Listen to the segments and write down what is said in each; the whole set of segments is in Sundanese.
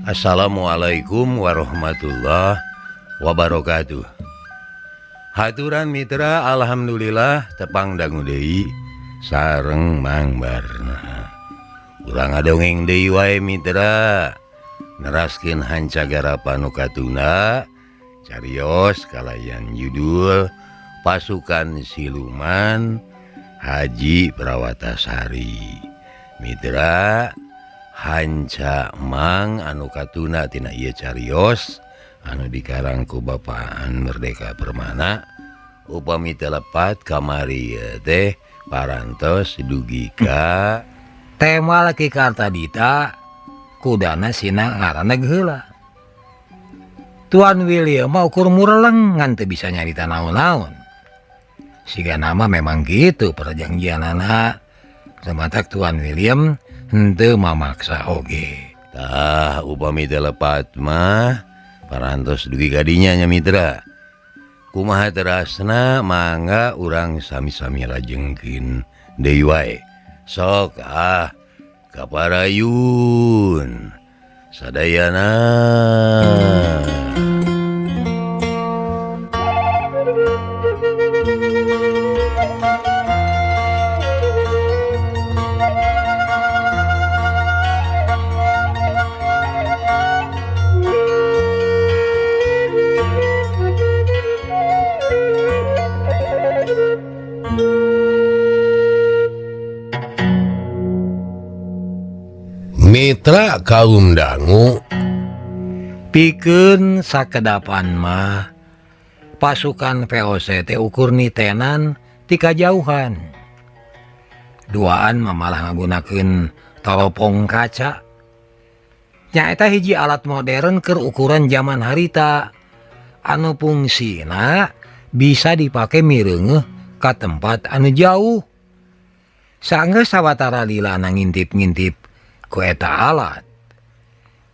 Assalamualaikum warahmatullahi wabarakatuh. Haturan mitra, alhamdulillah tepang dangu deui sareng Mang Barna. Urang ngadongeng deui wae mitra, neraskeun hanca garapan nu katunda carios kalayan judul Pasukan Siluman Haji Prawatasari. Mitra, hanca Mang anu katuna tina ieu carios anu dikarang ku Bapaan Merdeka Permana upami teu lepat kamari teh parantos dugi ka tema laki Kartadita kudana sina ngaranna heula. Tuan William mah ukur mureleng ngan teu bisa nyarita naon-naon. Siga nama memang gitu perjanjianana. Sematak Tuan William henteu mamaksa oge. Tah upami teu lepat mah parantos dugi ka dinya nya mitra. Kumaha terasna mangga urang sami-sami lajengkeun deui wae. Sok ah kaparayun sadayana. Mitra kaum dangu pikeun sakedapan mah pasukan VOC teh ukur nitenan ti kajauhan. Duaan mah malah ngagunakeun teropong kaca. Nyaeta hiji alat modern keur ukuran zaman harita anu fungsina bisa dipake mireungeuh ka tempat anu jauh. Sanggeus sawatara lila ngintip-ngintip ku eta alat.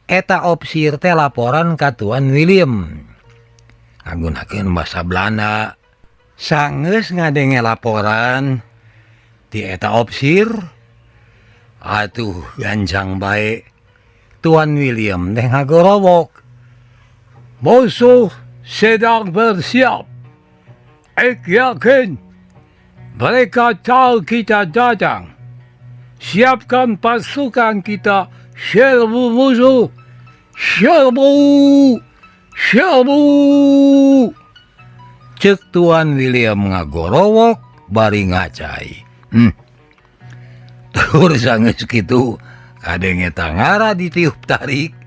Eta opsir teh laporan ka Tuan William. Ngagunakeun basa Belanda. Sanggeus ngadenge laporan ti eta opsir, atuh gancang bae Tuan William teh ngagorowok. Musuh sedang bersiap. Ik yakin mereka tahu kita datang. Siapkan pasukan kita, serbu musuh, serbu, serbu. Cek Tuan William ngagorowok bari ngacai. Tur sanggeus kitu kadenge tangara ditiup tarik.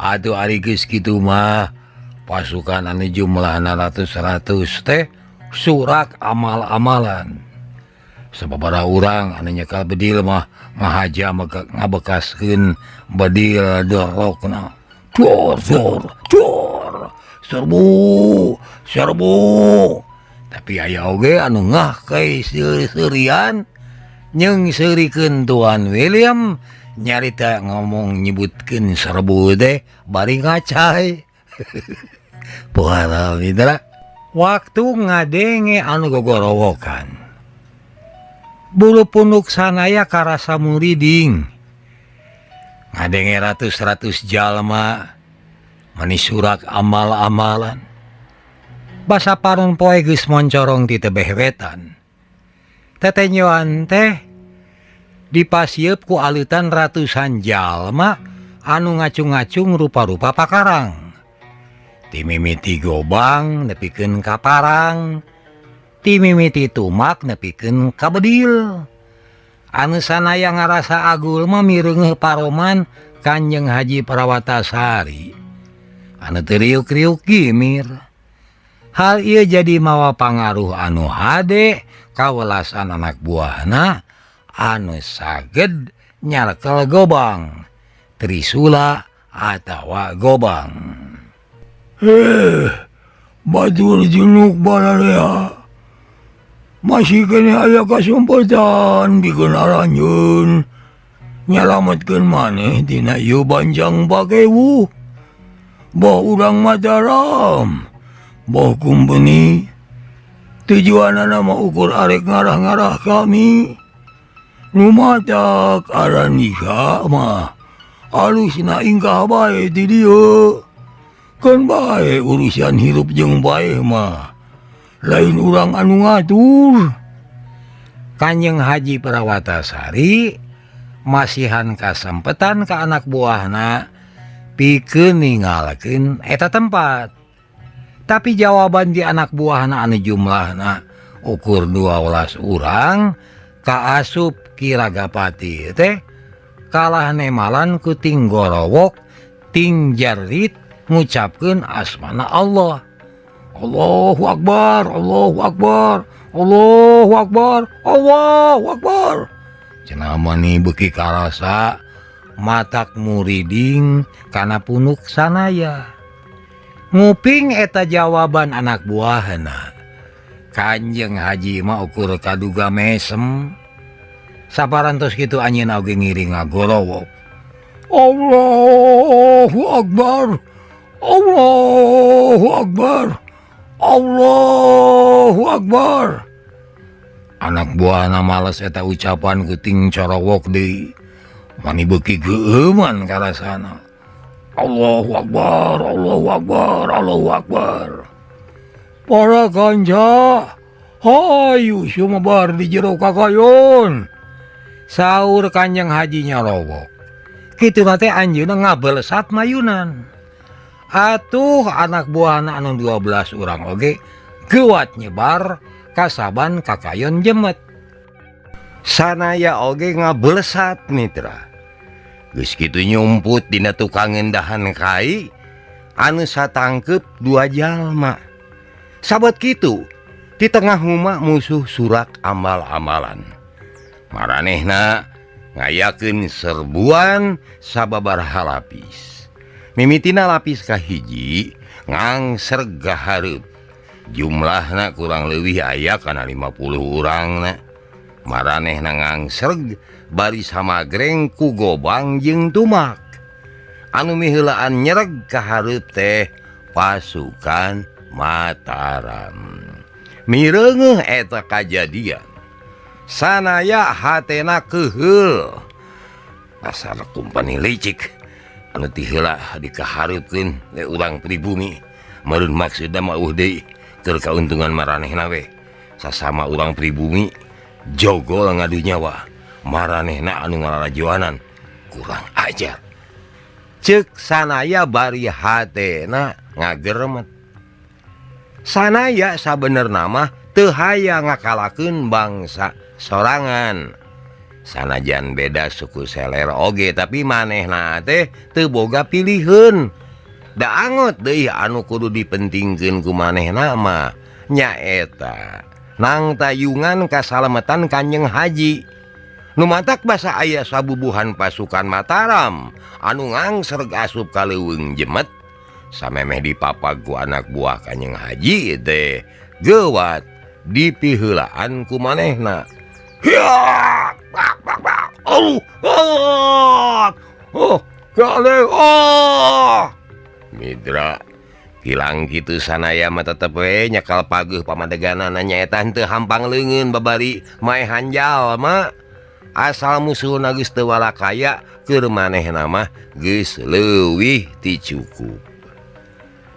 Atuh ari geus kitu mah pasukan anu jumlahna ratus-ratus teh surak amal-amalan. Sababaraha urang anu nyekal bedil mah ngahaja ngabekaskeun bedil dorokna. Dor dor dor, serbu serbu. Tapi aya oge anu ngahkei seuri-seurian jeung seurikeun Tuan William nyarita ngomong nyebutkeun serbu teh bari ngacai. Pohara mitra, waktu ngadenge anu gogorowokan bulu punuk sanaya karasa muriding. Ngadenge ratus-ratus jalma mani surak amal-amalan. Basa paron poe geus moncorong ti tebeh wetan. Tetenyoan teh dipasieup ku aleutan ratusan jalma anu ngacung-ngacung rupa-rupa pakarang. Ti mimiti gobang nepikeun ka parang, ti mimiti tumak nepikeun ka bedil. Anu sanaya ngarasa agul mah mireungeuh paroman Kanjeng Haji Prawatasari anu teu riuk-riuk gimir. Hal ieu jadi mawa pangaruh anu hade kawelasan anak buahna anu saged nyarkel gobang, trisula atawa gobang. Batur junuk balarea. Masih kene aya kasempatan pikeun aranjeun nyalametkeun maneh tina ieu banjang pakewu. Boh urang Mataram, boh kumpeni. Tujuanana mah ukur arek ngarah-ngarah kami. Nu matak aran nikah mah Alusna ingkah bae di dieu. Keun bae urusan hirup jeung bae mah. Lain urang anu ngatur. Kanjeng Haji Prawatasari masihan kasempetan ka anak buahna pikeun ninggalkeun eta tempat. Tapi jawaban di anak buahna anu jumlahna ukur 12 urang kaasup Ki Ragapati teh kalah nemalan ku ting gorowok ting jarit ngucapkeun asmana Allah. Allahu Akbar, Allahu Akbar, Allahu Akbar, Allahu Akbar. Cenah mani beuki karasa matak muriding kana punuk sanaya. Nguping eta jawaban anak buahna. Kanjeng Haji mah ukur kaduga mesem. Saparantos kitu anjeunna oge ngiring ngagorowok. Allahu Akbar, Allahu Akbar, Allahu Akbar. Anak buahna males eta ucapan ku ting corowok deui. Mani beuki geueuman karasana. Allahu Akbar, Allahu Akbar, Allahu Akbar. Para kanca, hayu sumebar di jero kakayon. Saur Kanjeng Haji nyorowok. Kitu teh anjeunna ngabelesat mayunan. Atuh anak buahna anu 12 urang oge geuwat nyebar kasaban kakayon jemet. Sanaya oge ngabelesat mitra. Geus kitu nyumput dina tukang ngendahan kai anu satangkep 2 jalma. Sabat kitu di tengah huma musuh surak amal-amalan. Maranehna ngayakeun serbuan sababaraha lapis. Mimitina lapis kahiji ngangser gahareup. Jumlahna kurang leuwih aya kana 50 urangna. Maranehna ngangserg bari samagreng ku gobang jeung tumak. Anu miheulaan nyereg ka hareup teh pasukan Mataram. Mireungeuh eta kajadian. Sanaya hatena keuheul. Pasar kumpani licik anu ti heula dikahareupkeun we urang pribumi. Meureun maksudna mah eueuh deui keur kauntungan maranehna we. Sasama urang pribumi jogol ngadu nyawa. Maranehna anu ngalalajoanan kurang ajar. Ceuk sanaya bari hatena ngageremet. Sanaya sabenerna mah teu hayang ngakalakeun bangsa sorangan. Sanajan beda suku seler oge tapi manehna teh teu boga piliheun. Da angot deui anu kudu dipentingkeun ku manehna mah nyaeta nang tayungan kasalametan Kanjeng Haji. Nu matak basa aya sabubuhan pasukan Mataram anu ngangser asup ka leuweung jemet samemeh dipapag ku anak buah Kanjeng Haji teh geuwat dipiheulaan ku manehna. Hiak, bak bak bak. Oh, oh, oh, gale, oh. Mitra hilang kitu sanaya mah tetep we nyakal pageuh pamadeganana nyaeta henteu hampang leungeun babari maehan jalma. Asal musuhna geus teu walakaya keur manehna mah geus leuwih ti cukup.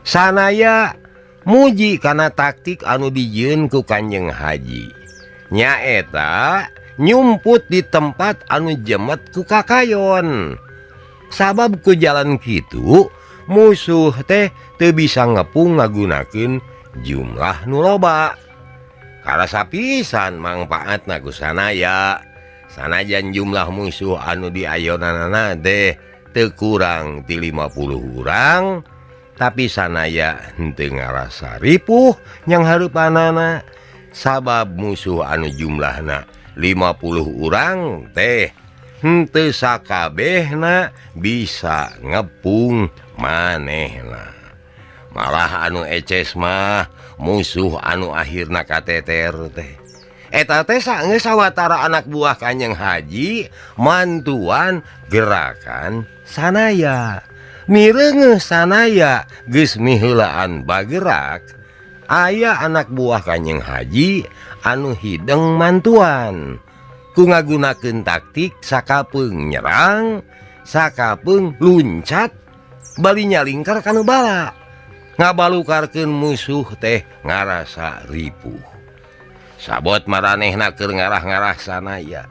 Sanaya muji kana taktik anu dijieun ku Kanjeng Haji. Nyaeta nyumput di tempat anu jemet ku kakayon. Sabab ku jalan kitu musuh teh teu bisa ngepung ngagunakeun jumlah nu loba. Karasa pisan mangpaatna ku sanaya. Sanajan jumlah musuh anu diayonanana teh teu kurang ti 50 urang, tapi sanaya henteu ngarasa ripuh nyang hareupanana. Sabab musuh anu jumlahna 50 urang teh henteu sakabehna bisa ngepung manehna. Malah anu eces mah musuh anu akhirna kateter teh. Eta teh saenggeus sawatara anak buah Kanjeng Haji mantuan gerakan sanaya. Mireungeuh sanaya geus miheulaan bagerak, aya anak buah Kanjeng Haji anu hideng mantuan. Ku ngagunakeun taktik sakapeung nyerang, Sakapeung luncat bali nyalingkar kanu bala. Ngabalukarkeun musuh teh ngarasa ripuh. Sabot maranehna keur ngarah-ngarah sanaya.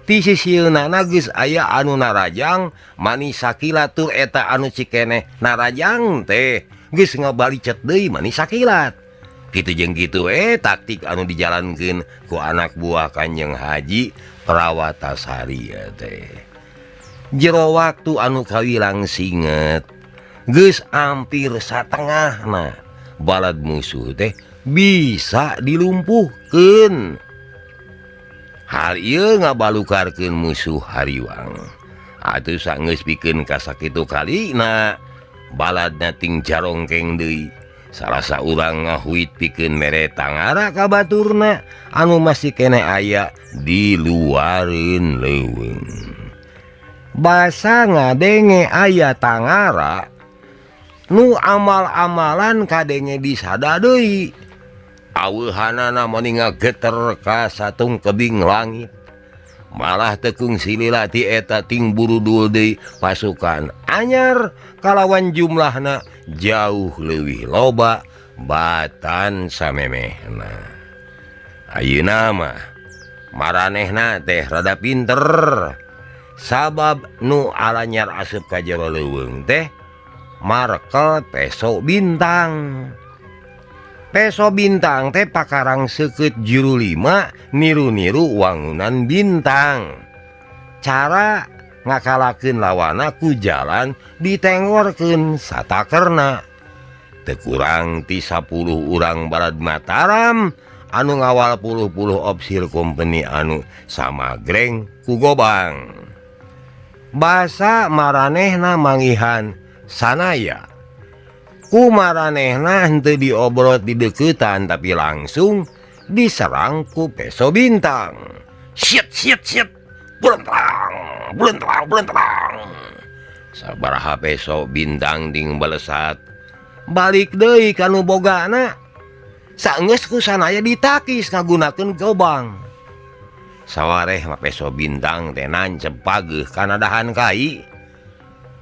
Ti sisieunana geus aya anu narajang mani sakilat tur eta anu cikeneh narajang teh geus ngabalicet deui mani sakilat. Kitu jeung kitu taktik anu dijalankeun ku anak buah Kanjeng Haji Prawatasari teh. Jero waktu anu kawilang singet geus hampir satengahna balad musuh teh bisa dilumpuhkeun. Hal ieu ngabalukarkeun musuh hariwang. Atuh sanggeus pikeun ka sakitu kalina baladna ting jarongkeng deui. Salah saurang ngahuit pikeun mere tangara ka baturna anu masih keneh aya di luareun leuweung. Basa ngadenge aya tangara nu amal-amalan kadenge disada deui. Aweuhanana mani ngageter ka satung kebing langit. Malah tekung silila ti eta ting burudul deui pasukan anyar kalawan jumlahna jauh leuwih loba batan samemehna. Ayeuna mah maranehna teh rada pinter. Sabab nu alanyar asup ka jero leuweung teh markel peso bintang. Peso bintang teh pakarang seukeut juru lima niru-niru wangunan bintang. Cara ngakalakeun lawana ku jalan ditengorkeun satakerna. Teu kurang ti 10 urang balad Mataram anu ngawal puluh-puluh opsir company anu samagreng ku gobang. Basa maranehna mangihan sanaya. Ku maranehna henteu diobrot di deukeutan tapi langsung diserang ku peso bintang. Siet siet siet. Bulentrang, bulentrang, bulentrang. Sabaraha peso bintang ding balesat. Balik deui ka nu bogana. Saenggeus ku sanaya ditakis ngagunakeun gobang. Sawareh mah peso bintang teh nancep pageuh kana dahan kai.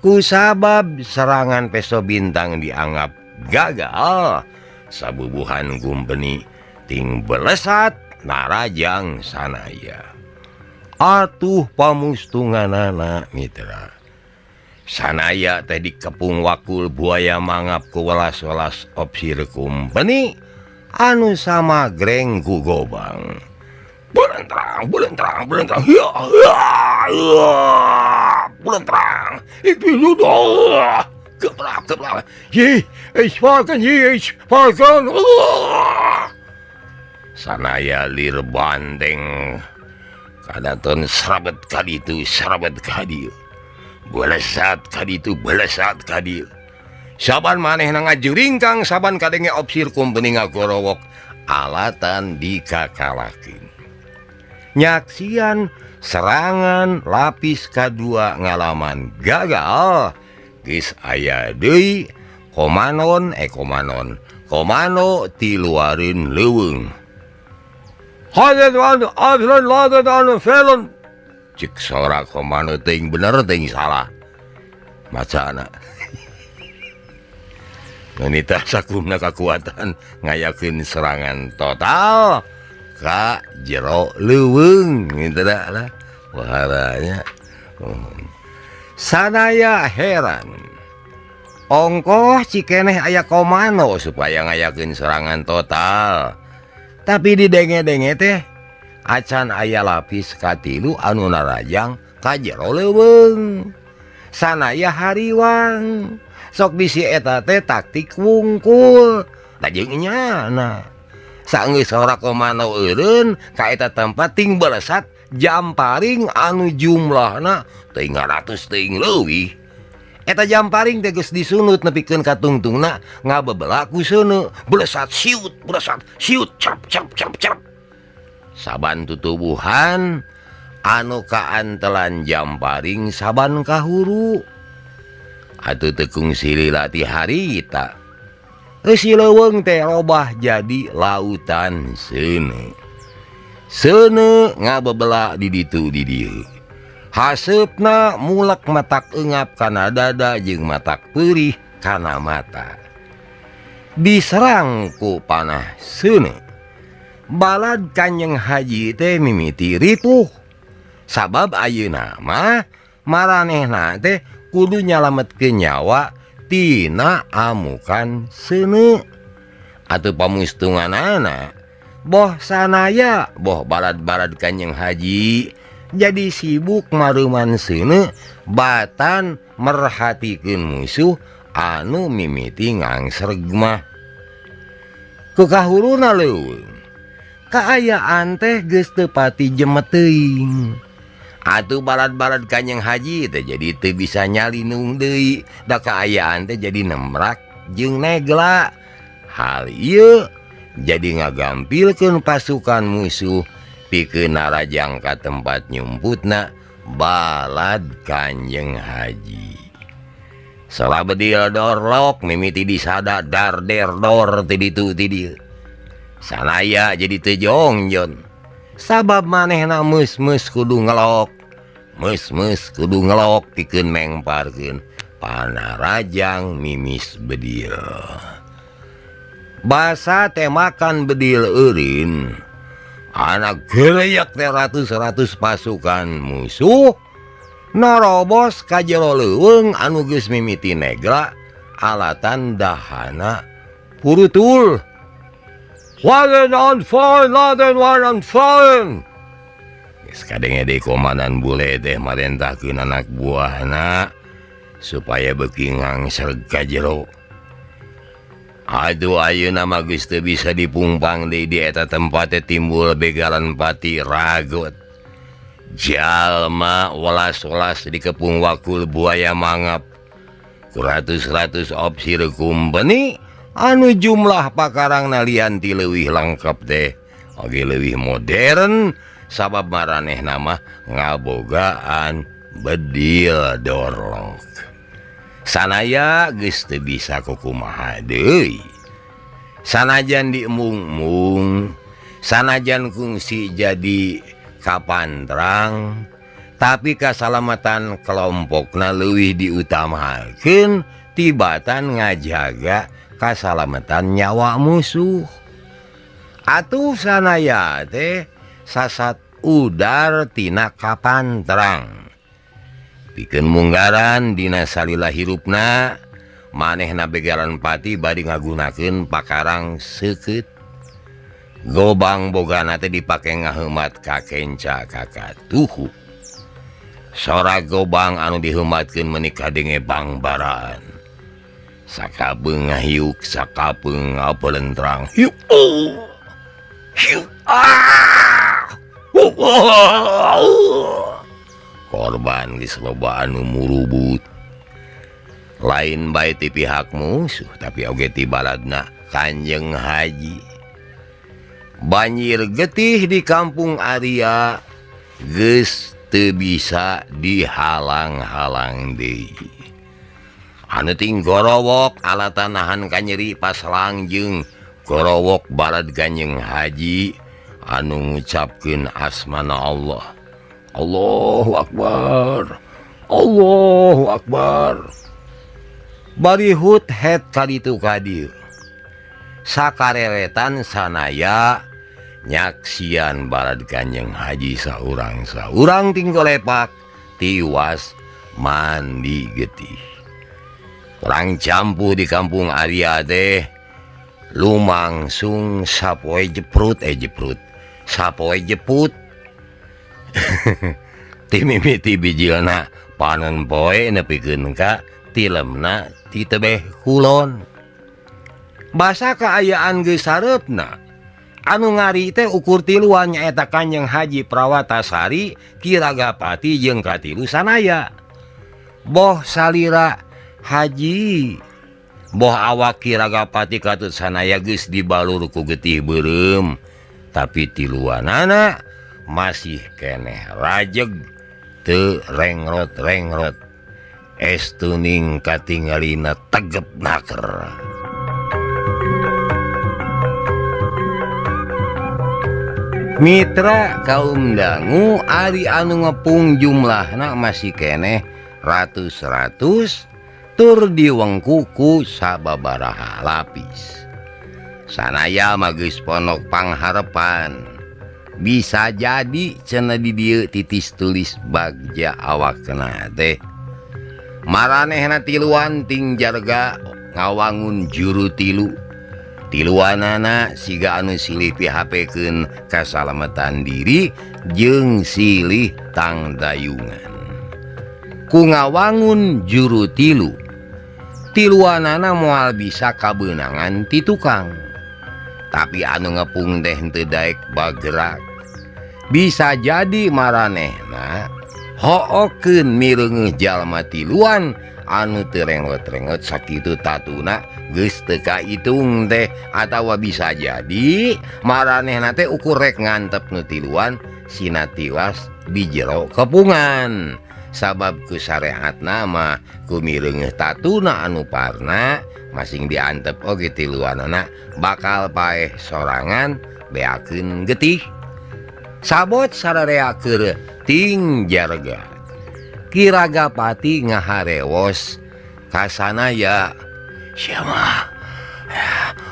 Kusabab serangan peso bintang dianggap gagal, sabubuhan gumpeni ting belesat narajang sanaya. Atuh pamustunganana mitra. Sanaya teh dikepung wakul buaya mangap ku welas-welas opsir kumpeni anu sama greng ku gobang. Bulentrang, bulentrang, bulentrang. Ya, ya, ya. Bulentrang. Itu udah. Geblak, geblak. Ye, ich falken, ye, ich falken. Sanaya lir bandeng. Kadaton serabet kaditu, serabet kadieu. Belesat kaditu, belesat kadieu. Saban manehna ngajuringkang, saban kadenge opsir kumpeni ngagorowok alatan dikakalakeun. Nyaksian serangan lapis kadua ngalaman gagal geus aya deui komanon komano tiluareun leuweung. Cik sora komano teuing bener teuing salah macana. Nita sakumna kakuatan ngayakeun serangan total ka jero leuweung gitu dah lah waharanya. Sanaya heran ongkoh cikeneh aya komando supaya ngayakeun serangan total, tapi didenge-denge teh acan aya lapis katilu anu narajang ka jero leuweung. Sanaya hariwang sok bisi eta teh taktik wungkul lajeng nyana. Saenggeus sora komando eureun ka eta tempat ting belesat jamparing anu jumlahna teuing ratus teuing leuwih. Eta jamparing teh geus disunut nepikeun ka tungtungna ngabebela ku seuneu. Belesat siut cerp cerp cerp cerp. Saban tutubuhan anu kaantelan jamparing saban kahuru. Atuh teu kungsi lila ti harita. Eusi leuweung teh robah jadi lautan seuneu. Seuneu ngabebela di ditu di dieu. Haseupna mulek matak eungap kana dada jeung matak peurih kana mata. Diserang ku panah seuneu. Balad Kanjeng Haji teh mimiti ripuh. Sabab ayeuna mah maranehna teh kudu nyalametkeun nyawa tina amukan seuneu. Atuh pamustunganana boh sanaya boh balad-balad Kanjeng Haji jadi sibuk maruman seuneu batan merhatikeun musuh anu mimiti ngangsreg mah. Kekahuruna leuweung kaayaan teh geus teu pati jemet teuing. Atuh balad-balad Kanjeng Haji teh jadi teu bisa nyalinung deui, da kaayaan teh jadi nemrak jeung negla. Hal ieu jadi ngagampilkeun pasukan musuh pikeun narajang ka tempat nyumputna balad Kanjeng Haji. Salah bedil dorlok mimiti disada dar der dor ti ditu ti dieu. Sanaya jadi teu jongjon. Sabab manehna meus-meus kudu ngelok. Meus-meus kudu ngelok pikeun mengparkeun panarajang mimis bedil. Basa temakan bedil eureun. Anak geleyak teh ratus-ratus pasukan musuh narobos ka jero leuweung anu geus mimiti negra alatan dahana purutul. Wagen on fire, laden on fire. Geus kadenge deui komandan bule teh marentahkeun anak buahna supaya beuki ngangsreg ka jero. Aduh ayeuna mah geus teu bisa dipungpang deui di eta tempat teh timbul begalan pati ragot. Jalma welas-welas dikepung wakul buaya mangap. Ku ratus-ratus opsir kumpeni anu jumlah pakarangna lian ti leuwih lengkap teh oge leuwih modern sabab maranehna mah ngabogaan bedil dorlok. Sanaya geus teu bisa kukumaha deui. Sanajan diembung-embung, sanajan kungsi jadi kapantrang, tapi kasalamatan kelompokna leuwih diutamakeun tibatan ngajaga kasalamatan nyawa musuh. Atuh sanaya teh sasat udar tina kapantrang. Pikeun munggaran dina salila hirupna manehna begalan pati bari ngagunakeun pakarang seukeut. Gobang bogana teh dipake ngaheumat ka kenca kakatuhu. Sora gobang anu diheumatkeun meuni kadenge bangbaraan. Sakabeung ngahiuk, sakapeung ngapelentrang. Hiuk. Hiuk. Ah! Korban geus loba anu murubut. Lain bae ti pihak musuh tapi oge ti baladna Kanjeng Haji. Banjir getih di kampung Arya geus teu bisa dihalang-halang deui. Anu ting gorowok alatan nahan kanyeri paslang jeung gorowok balad Kanjeng Haji anu ngucapkeun asmana Allah. Allahu Akbar, Allahu Akbar. Bari hut het kaditu kadieu. Sakareretan sanaya nyaksian balad Kanjeng Haji saurang-saurang tinggolepak tiwas mandi getih. Perang campuh di kampung Arya teh lumangsung sapoe jeprut jeprut sapoe jeput. Ti mimiti bijilna panon poe nepikeun ka tilemna ti tebeh kulon. Basa kaayaan geus sareupna anu ngari teh ukur tiluan nyaeta Kanjeng Haji Prawatasari Ki Ragapati jeung katilu sanaya. Boh salira Haji boh awak Ki Ragapati katut sanaya geus dibalur ku getih beureum, tapi tiluanana masih keneh rajeg teu rengrot-rengrot. Estuning katingalina tegep naker. Mitra kaum dangu Ari anu ngepung jumlahna masih keneh ratus-ratus tur diwengkuku sababaraha lapis. Sanaya magis ponok pangharepan bisa jadi cenah di dieu titis tulis bagja awakna teh. Maranehna tiluan ting jarga ngawangun juru tilu. Tiluanana siga anu silih PHP-keun kasalametan diri jeung silih tangdayungan. Ku ngawangun juru tilu, tiluanana moal bisa kabeunangan ti tukang. Tapi anu ngepung teh henteu daek bagerak. Bisa jadi maranehna hookeun mireungeuh jalma tiluan anu teu rengot-rengot sakitu tatuna geus teu kaitung teh, atawa bisa jadi maranehna teh ukur rek ngantep nu tiluan sina tiwas di jero kepungan. Sabab ku sareatna mah ku mireungeuh tatuna anu parna masing diantep oge tiluanana bakal paeh sorangan beakeun getih. Sabot sararea keur ting jarga. Ki Ragapati ngaharewos kasanaya. Sia mah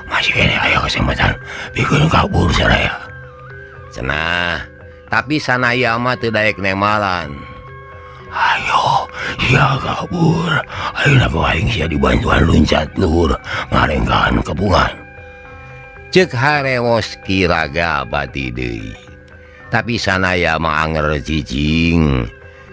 masih kene aya kesempatan pikeun kabur saraya. Cenah, tapi sanaya mah teu daek nemalan. Ayo sia kabur, ayeuna ku aing sia dibantuan luncat luhur ngarengkahan kepungan. Ceuk harewos Ki Ragapati deui. Tapi sanaya mah anger cicing.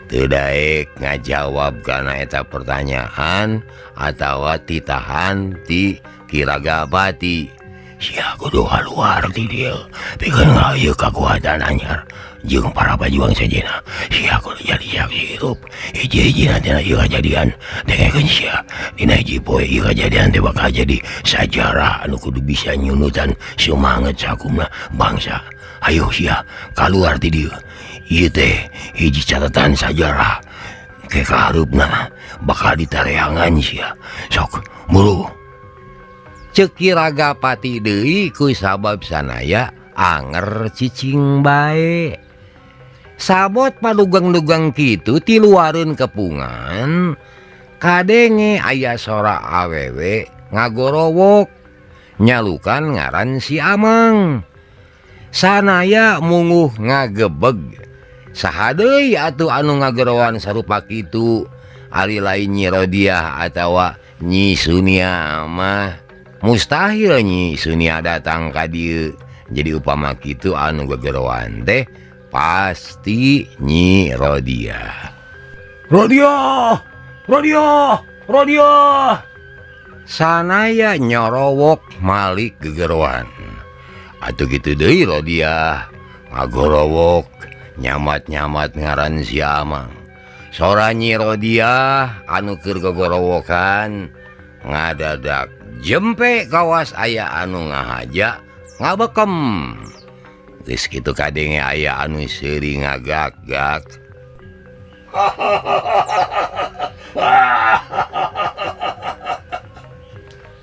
Teu daek ngajawab kana eta pertanyaan atawa titahan ti Ki Ragapati. Sia kudu kaluar ti dieu pikeun ngayeuh kakuatan anyar jeung para pajuang sejenna. Sia kudu jadi saksi hirup hiji-hijina tina ieu kajadian. Dengekeun sia dina hiji poe ieu kajadian teh bakal jadi sajarah anu kudu bisa nyunutan sumanget sakumna bangsa. Ayo sia kaluar ti dieu. Ieu teh hiji catatan sajarah ke kahareupna bakal ditareangan sia. Sok buru. Ceuk Ki Ragapati deui ku sabab sanaya anger cicing bae. Sabot padugang-dugang kitu tiluareun kepungan kadenge aya sora awewe ngagorowok nyalukan ngaran si Amang. Sanaya munguh ngagebeg. Saha deui atuh anu ngagerowan sarupa kitu? Ari lain Nyi Rodiah atawa Nyi Sunia mah mustahil Nyi Sunia datang ka dieu. Jadi upama kitu anu gegerowan teh pasti Nyi Rodiah. Rodiah, Rodiah, Rodiah. Sanaya nyorowok malik gegerowan. Atuh kitu deui Rodiah ngagorowok nyamat-nyamat ngaran si Amang. Sora Nyi Rodiah anu keur gogorowokan ngadadak jempe kawas aya anu ngahaja ngabekem. Geus kitu kadenge aya anu seuri ngagak-gak.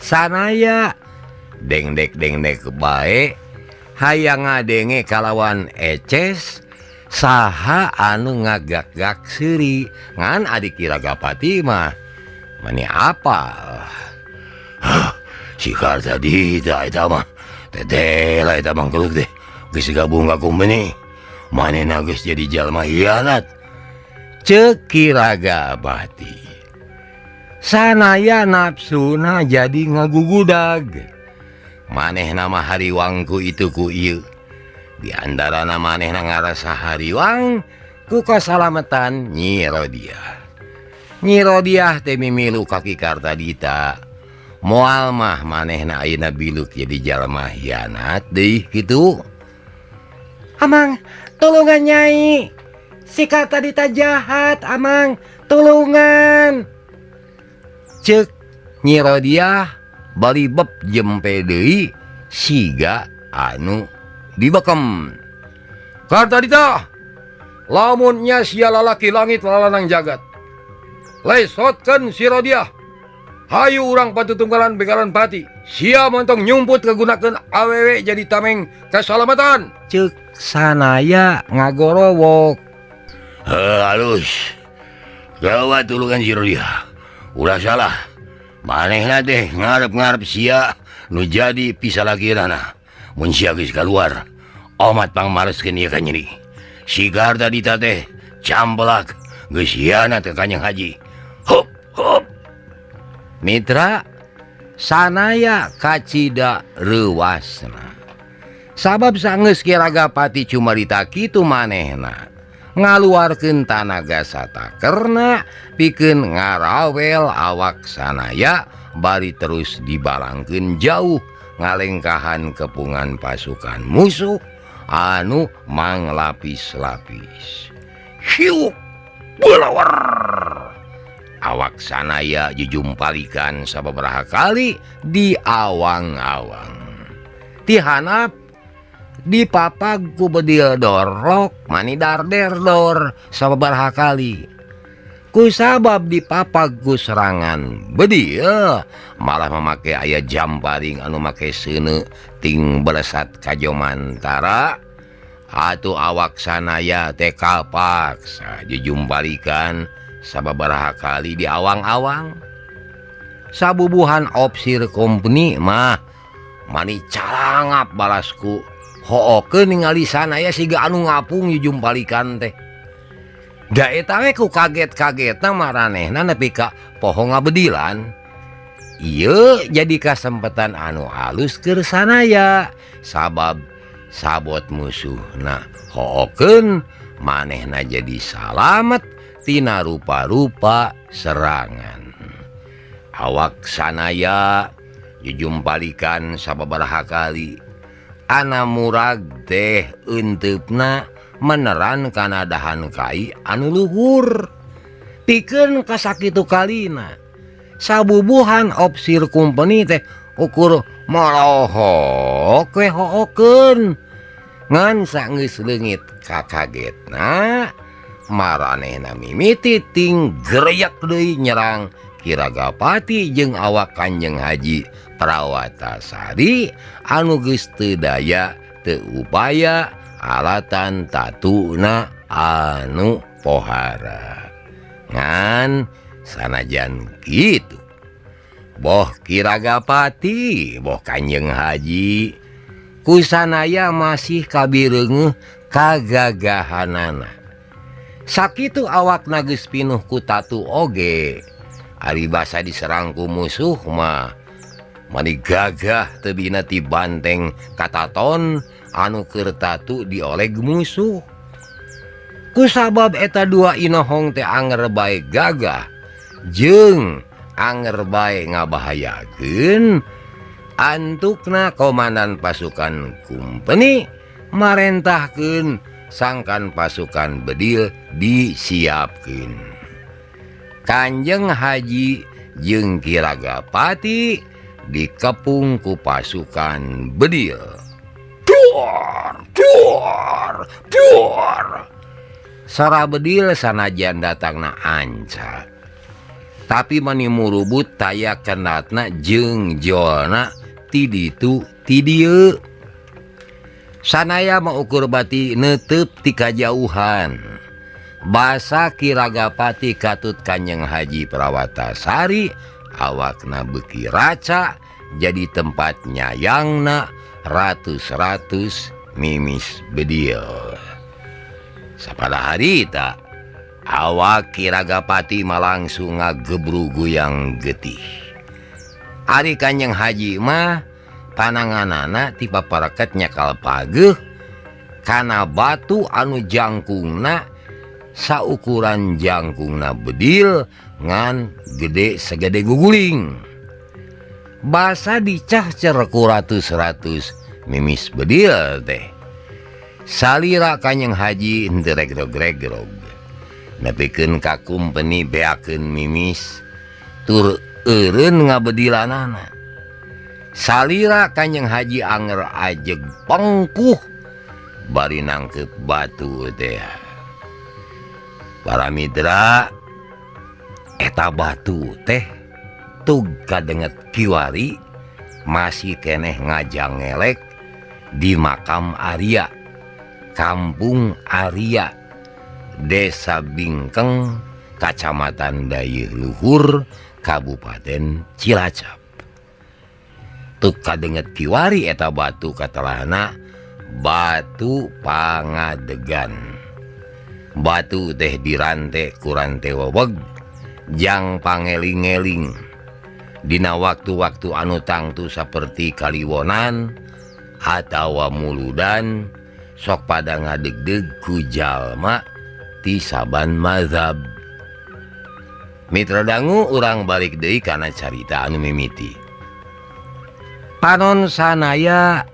Sanaya dengdek-dengdek bae hayang ngadenge kalawan eces saha anu ngagak-gak seuri ngan adik Ki Ragapati mah mani apal. Si Kartadita eta mah teteh lah eta mangkeluk teh geus gabung ka kumpeni manehna geus jadi jalma hianat. Ceuk Ki Ragapati. Sanaya nafsuna jadi ngagugudag. Manehna mah hariwangku itu ku ieu. Di antarana manehna ngarasa hariwang ku kasalametan Nyi Rodiah. Nyi Rodiah teh mimilu ka Ki Kartadita. Moal mah manehna ayeuna biluk jadi jalma hianat deui kitu. Amang, tulungan Nyai. Si Kartadita jahat, Amang, tulungan. Ceuk Nyi Rodiah bari beb jempe deui siga anu dibekem. Kartadita, lamun nya sia lalaki langit lalanang jagat, lesotkeun si Rodiah. Hayu urang patutunggalan begalan pati. Sia montong nyumput kagunakeun awewe jadi tameng kasalamatan. Ceuk Sanaya ngagorowok. Heuh halus. Gawat tulungan si Rodia. Ulah salah. Manehna teh ngarep-ngarep sia nu jadi pisalakirana. Mun sia geus kaluar, omat pangmaleskeun ieu ka nyeri. Si Kartadita teh cambelak geus hianat ka Kanjeng Haji. Hop hop. Mitra Sanaya kacida reuwasna. Sabab sanggeus Kiragapati cumarita kitu manehna ngaluarkeun tanaga satakerna pikeun ngarawel awak Sanaya bari terus dibalangkeun jauh ngalengkahan kepungan pasukan musuh anu manglapis-lapis. Hiuk belawar. Awak Sanaya jujumpalikan sababaraha kali di awang-awang. Tihanap dipapag ku bedil dorlok mani darderdor sababaraha kali. Ku sabab dipapag ku serangan bedil malah mamake aya jamparing anu make seuneu ting belesat ka jomantara. Atuh awak Sanaya teh kapaksa jujumpalikan sababaraha kali di awang-awang. Sabubuhan opsir kompeni mah mani calangap balasku hookeun ningali Sanaya siga anu ngapung jujumpalikan teh. Da eta we ku kaget-kagetna maranehna nepi ka poho ngabedilan. Ieu jadi kasempatan anu halus keur Sanaya sabab sabot musuhna hookeun manehna jadi salamet tina rupa-rupa serangan. Awak Sanaya jujumpalikan sababaraha kali. Ana murag teh eunteup-na meneran kana dahan kai anu luhur. Pikeun kasakitu kalina. Sabubuhan opsir kumpeni teh ukur molohok we hookeun. Ngan sanggeus leungit kakagetna maranehna mimiti ting gereyak deui nyerang Kiragapati jeung awak Kanjeng Haji Prawatasari anu geus teu daya teu upaya alatan tatuna anu pohara. Ngan sanajan kitu boh Kiragapati boh Kanjeng Haji ku Sanaya masih kabireungeuh kagagahanana. Sakitu awakna geus pinuh ku tatu oge. Ari basa diserang ku musuh mah mani gagah teu bina ti banteng kataton anu keur tatu dioleg musuh. Kusabab eta dua inohong teh anger bae gagah jeung anger bae ngabahayakeun, antukna komandan pasukan kumpeni marentahkeun sangkan pasukan bedil disiapkeun. Kanjeng Haji jeung Kiragapati dikepung ku pasukan bedil. Duar, duar, duar. Sora bedil sanajan datangna anca. Tapi mani murubut taya kenatna jeung jolna ti ditu ti dieu. Sanaya mah ukur bati neuteub ti kajauhan. Basa Kiragapati katut Kanjeng Haji Prawatasari awakna beuki raca jadi tempat nyayangna ratus-ratus mimis bedil. Sapada harita awak Kiragapati mah langsung ngagebru guyang getih. Ari Kanjeng Haji mah pananganana ti paparaket nyakal pageuh kana batu anu jangkungna saukuran jangkungna bedil ngan gede segede guguling. Basa dicahcer ku ratus-ratus mimis bedil teh. Salira Kanjeng Haji henteu regrog-regrog. Nepikeun ka kumpeni beakeun mimis tur eureun ngabedilanana. Salira Kanjeng Haji anger ajeg pengkuh bari nangkep batu teh. Para mitra, eta batu teh Tug kadenget kiwari masih keneh ngajang ngelek di makam Arya, Kampung Arya, Desa Bingkeng, Kacamatan Dayeuh Luhur, Kabupaten Cilacap. Tug kadenget kiwari eta batu katelahna batu pangadegan. Batu teh dirante ku rante weweg jang pangeling-eling. Dina waktu-waktu anu tangtu saperti kaliwonan atawa muludan sok pada ngadegdeg ku jalma ti saban mazhab. Mitra dangu urang balik deui kana carita anu mimiti. Panon sanaya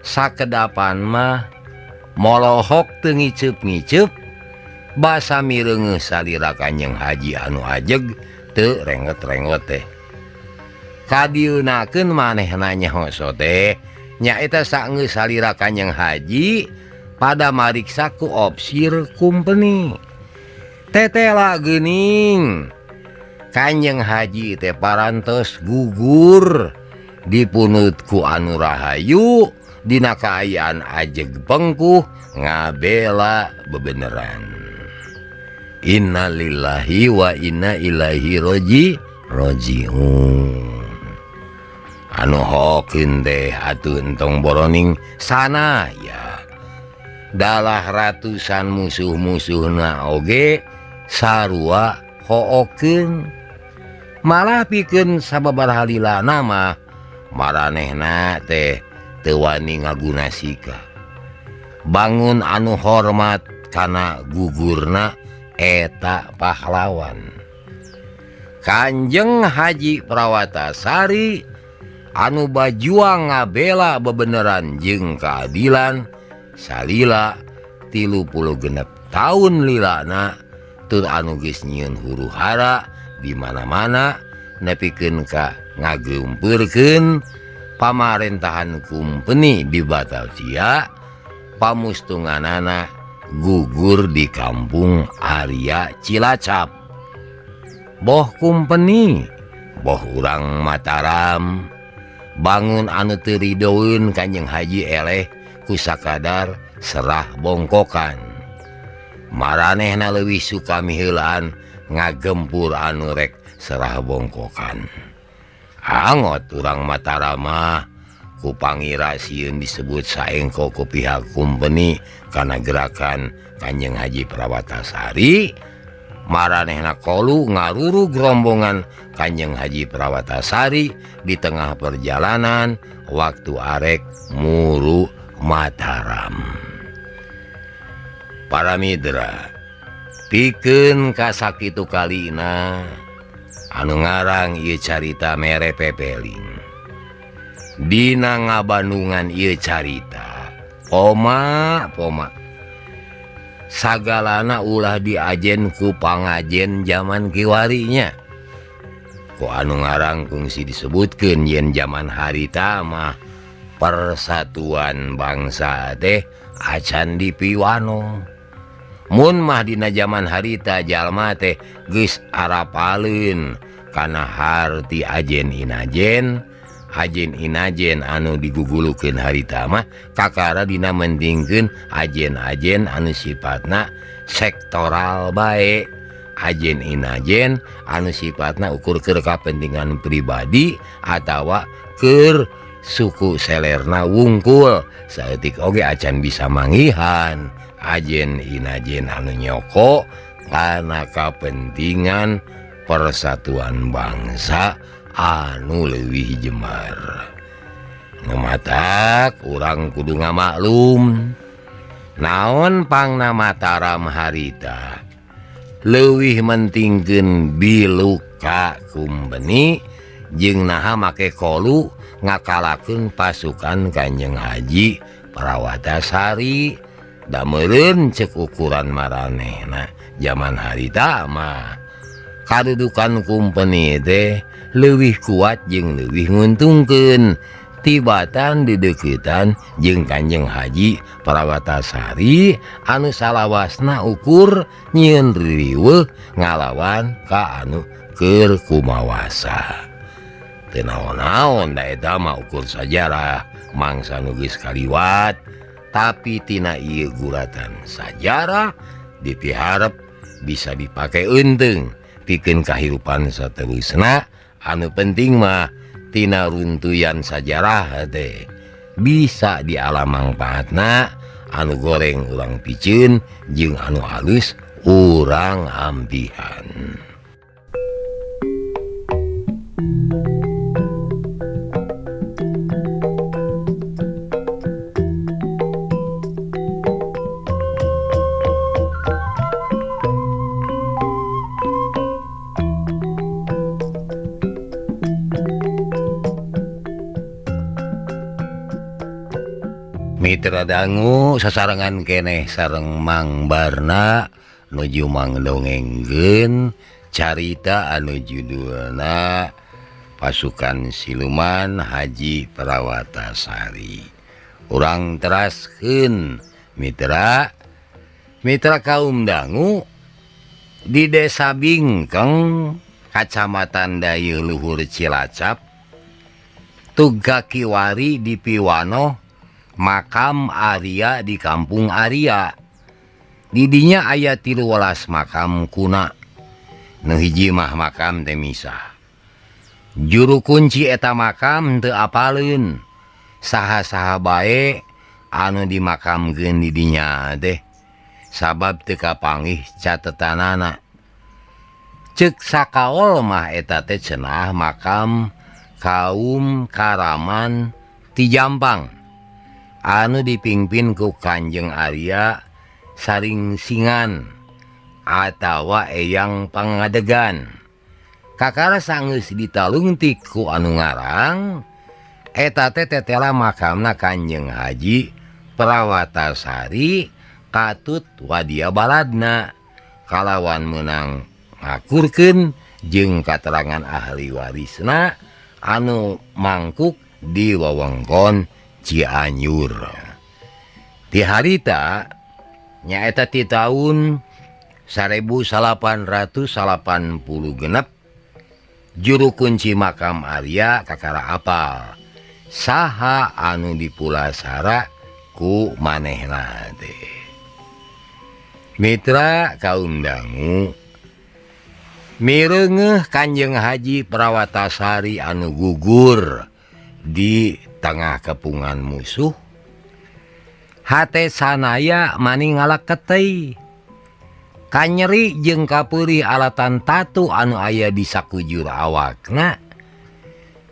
sakedapan mah molohok teu ngiceup-ngiceup basa mireungeuh salira Kanjeng Haji anu ajeg teu rengot-rengot teh. Kadieunakeun manehna nyaho teh nyaeta saenggeus salira Kanjeng Haji pada mariksa ku opsir kumpeni. Tetela geuning Kanjeng Haji teh parantos gugur dipunut ku anu rahayu dina kaayaan ajeg pengkuh ngabela bebeneran. Innalillahi wa inna ilaihi roji'un. Anu hokeun teh atuh entong boroning sanaya dalah ratusan musuh-musuhna oge sarua hookeun malah pikeun sababaraha lilana mah maranehna teh teu wani ngaguna sika. Bangun anu hormat kana gugurna eta pahlawan. Kanjeng Haji Prawatasari anu bajuang ngabela bebeneran jeung keadilan salila 36 tahun lilana tur anu geus nyieun huru-hara di mana-mana nepikeun ka ngagempeurkeun pamarentahan kumpeni di Batavia pamustunganana gugur di Kampung Arya Cilacap. Boh kumpeni boh urang Mataram bangun anu teu ridoeun Kanjeng Haji eleh ku sakadar serah bongkokan. Maranehna leuwih suka miheulaan ngagempur anu rek serah bongkokan. Angot urang Mataram mah ku pangira sieun disebut saengko ku pihak kumpeni kana gerakan Kanjeng Haji Prawatasari. Maranehna kolu ngarurug rombongan Kanjeng Haji Prawatasari di tengah perjalanan waktu arek muru Mataram. Para mitra, pikeun kasakitu kalina anu ngarang ieu carita mere pepeling. Dina ngabandungan ieu carita, poma poma sagalana ulah diajen ku pangajen zaman kiwarinya. Ku anu ngarang kungsi disebutkeun yen zaman harita mah persatuan bangsa teh acan dipiwano. Mun mah dina zaman harita jalma teh geus arapaleun kana harti ajen inajen, ajen inajen anu digugulukeun harita mah kakara dina mentingkeun ajen-ajen anu sifatna sektoral bae, ajen inajen anu sifatna ukur keur kapentingan pribadi atawa keur suku selerna wungkul. Saeutik oge acan bisa manggihan ajen inajen anu nyoko kana kapentingan persatuan bangsa anu leuwih jemar. Nu matak urang kudu ngamaklum naon pangna Mataram harita leuwih mentingkeun biluka kumbeni jeung naha make kolu ngakalakeun pasukan Kanjeng Haji Prawatasari. Da meureun ceuk ukuran maranehna zaman harita mah kadudukan kumpeni teh leuwih kuat jeung leuwih nguntungkeun tibatan dideuketan jeung Kanjeng Haji Prawatasari anu salawasna ukur nyieun riweuh ngalawan ka anu keur kumawasa. Teu naon-naon da eta mah ukur sajarah mangsa nu geus kaliwat, tapi tina ieu guratan sajarah dipiharep bisa dipake eunteung pikeun kahirupan saterusna. Anu penting mah tina runtuyan sajarah teh bisa dialam mangpaatna, anu goreng urang piceun jeung anu halus urang ampihan. Mitra dangu sasarengan keneh sareng Mang Barna nuju mangdongengkeun carita anu judulna Pasukan Siluman Haji Prawatasari. Urang teraskeun mitra, mitra kaum dangu di Desa Bingkeng, Kacamatan Dayeuh Luhur Cilacap, Tugakiwari di Piwano, makam Arya di Kampung Arya. Didinya aya 13 makam kuna. Nu hiji mah makam teh misah. Juru kunci eta makam teu apaleun. Saha-saha bae anu dimakamkeun di dinya teh sabab teu kapanggih catetanana. Ceuk sakaol mah eta teh cenah makam kaum Karaman ti Jampang anu dipimpin ku Kanjeng Arya Saringsingan atawa Eyang Pangadegan. Kakara sanggeus ditalungtik ku anu ngarang eta teh tetela makamna Kanjeng Haji Prawatasari katut wadia baladna kalawan meunang ngakurkeun jeung katerangan ahli warisna anu mangkuk di wewengkon Cianjur. Ti harita nyaeta ti taun 1886 juru kunci makam Arya kakara apal saha anu dipulasara ku manehna teh. Mitra kaum dangu mireungeuh Kanjeng Haji Prawatasari anu gugur di tengah kepungan musuh, hate sanaya maning ngalaketei kanyeri jeung kapeurih alatan tatu anu aya di sakujur awakna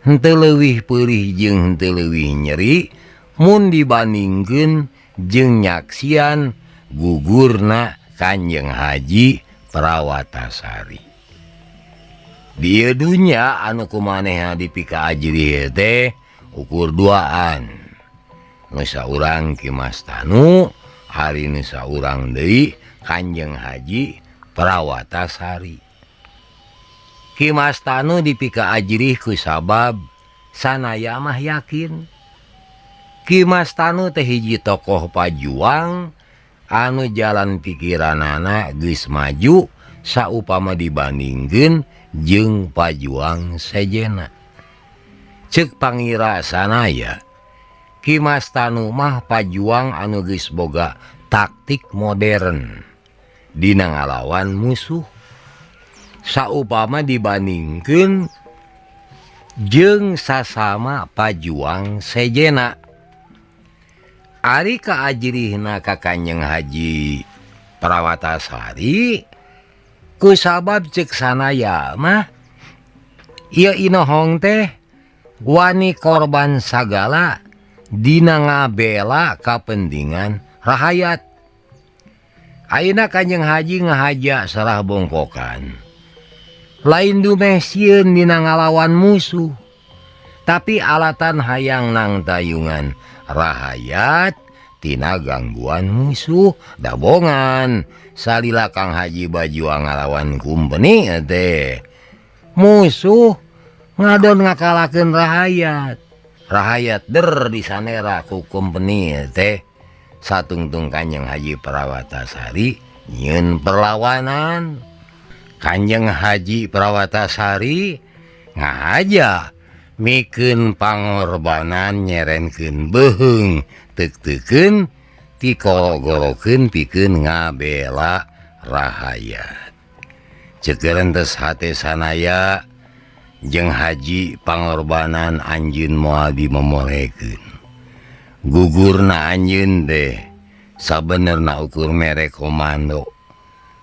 henteu leuwih peurih jeung henteu leuwih nyeri mun dibandingkeun jeung nyaksian gugurna Kanjeng Haji Prawatasari. Di ieu dunya anu kumanehna dipika ajrih teh ukur duaan. Nu saurang Ki Mas Tanu, hari nu saurang deui Kanjeng Haji Prawatasari. Ki Mas Tanu dipika ajrih ku sabab sanaya mah yakin Ki Mas Tanu teh hiji tokoh pajuang anu jalan pikiranana geus maju saupama dibandingkeun jeung pajuang sejena. Ceuk pangira sanaya Ki Mas Tanu mah pajuang anu geus boga taktik modern dina ngalawan musuh saupama dibandingkeun jeung sasama pajuang sejena. Ari kaajrihna ka Kanjeng Haji Prawatasari ku sabab ceuk sanaya mah ieu inohong teh wani korban sagala dina ngabela kapentingan rahayat. Ayeuna Kanjeng Haji ngahaja sarah bongkokan. Lain dumeh sieun dina ngalawan musuh, tapi alatan hayang nang tayungan rahayat tina gangguan musuh dabongan. Salila Kang Haji bajuang ngalawan kumpeni teh musuh ngadon ngakalakeun rahayat. Rahayat der disanera ku kumpeni teh. Satungtung Kanjeng Haji Prawatasari nyieun perlawanan. Kanjeng Haji Prawatasari ngahaja Mikeun pangorbanan nyerenkeun beuheung teuk-teukeun tikoro-gorokeun pikeun ngabela rahayat. Ceuk tes hate sanaya jeung Haji pangorbanan anjeun moal dimomolekeun. Gugurna anjeun teh sabenerna ukur mere komando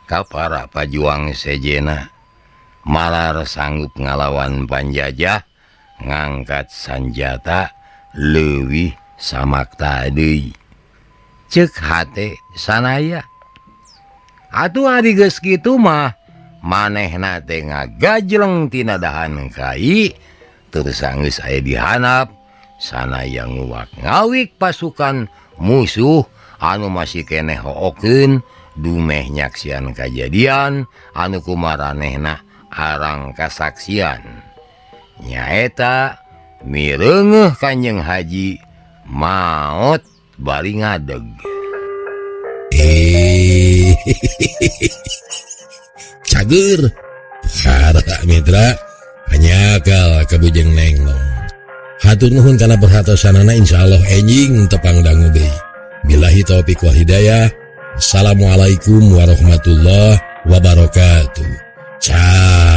ka para pajuang sejena malar sanggup ngalawan panjajah ngangkat sanjata leuwih samakta deui. Ceuk hate sanaya. Atuh ari geus kitu mah manehna teh ngagajleng tina dahan kai terus geus aya dihanap sanaya nguwak ngawik pasukan musuh anu masih keneh hookeun dumeh nyaksian kajadian anu kumaranehna arang kasaksian nyaeta mireungeuh Kanjeng Haji maot bari ngadeg. Cager para mitra hanyakal kabujeng nenglong. Hatur nuhun kana perhatosanana, insyaallah enjing tepang dangu deui. Billahi taufik wal hidayah. Assalamualaikum warahmatullahi wabarakatuh. Ciao.